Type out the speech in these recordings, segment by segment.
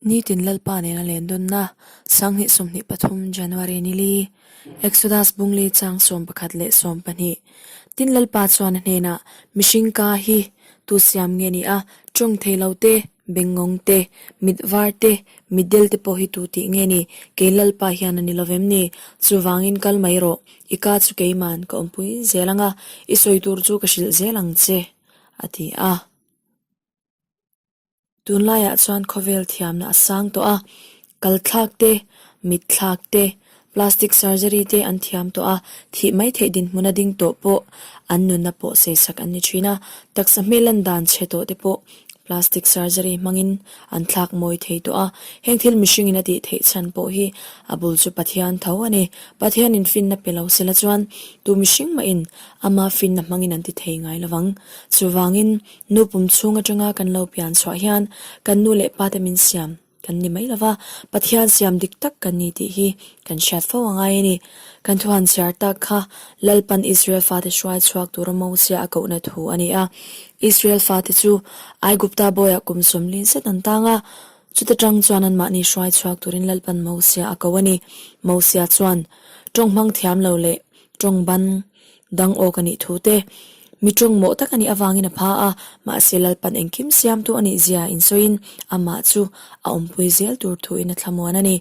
Nitin Lalpa nena len dawnna 2023 January ni li, Exodus Bungli chang 11 leh 12. Tin Lalpa chuan a hnenah, Mihring ka hi tu siam nge ni a, tawng thei lo te, bengngawng te, mit var te, mitdel te pawh hi tu tih nge ni, kei Lalpa hian a ni lovem ni? Chuvangin kal mai rawh, i ka chu keiman ka awmpui zel ang a, i sawi tur chu ka hrilh zel ang che, a ti a. Tunlaiah chuan khawvel thiamna a sang tawh a, kal thlak te, mit thlak te, plastic surgery te an thiam tawh a, thih mai theih dinhmuna ding tawh pawh an nunna pawh seisak an ni thin a, taksa hmel lan dan chhe tawh te pawh plastic surgery hmangin an thlak mawi thei tawh a, heng thil mihringin a tih theih chhan pawh hi a bul chu Pathian tho a ni. Pathianin finna pe lo sela chuan tu mihring mahin ama finna hmangin an ti thei ngai lovang. Chuvangin Nu pum chhung atanga kan lo pian chhuah hian kan nu leh pa te min siam kan ni mai lova, Pathian siam dik tak kan ni tih hi kan hriat fo a ngai a ni. Kan thuhan chhiar tak kha Lalpan Israel fate hruai chhuak tura Mosia a kohna thu a ni a. Israel fate chu Aigupta bawiah kum 40 zet an tang a, chuta tang chuan anmahni hruai chhuak turin Lalpan Mosia a ko a ni. Mosia chuan tawng hmang thiam lo leh tawng ban Dang awk a nih thu te, mi tawng mawh tak a nih avangin a pha a, mahse Lalpan engkim siamtu a nih zia insawiin amah chu a awmpui zel tur thuin a thlamuan a ni.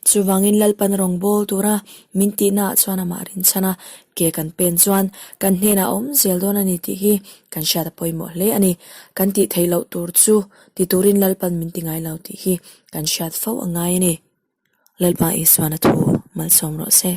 Chuvangin Lalpan rawngbâwl tura min tihnaah chuan amah rinchhan a, ke kan pen chuan kan hnenah a awm zel dawn a ni tih hi kan hriat a pawimawh hle a ni. Kan tih theih loh tur chu ti turin Lalpan min ti ngai lo tih hi kan hriat fo a ngai a ni. Lalpa Isuan a thu malsawm rawh se.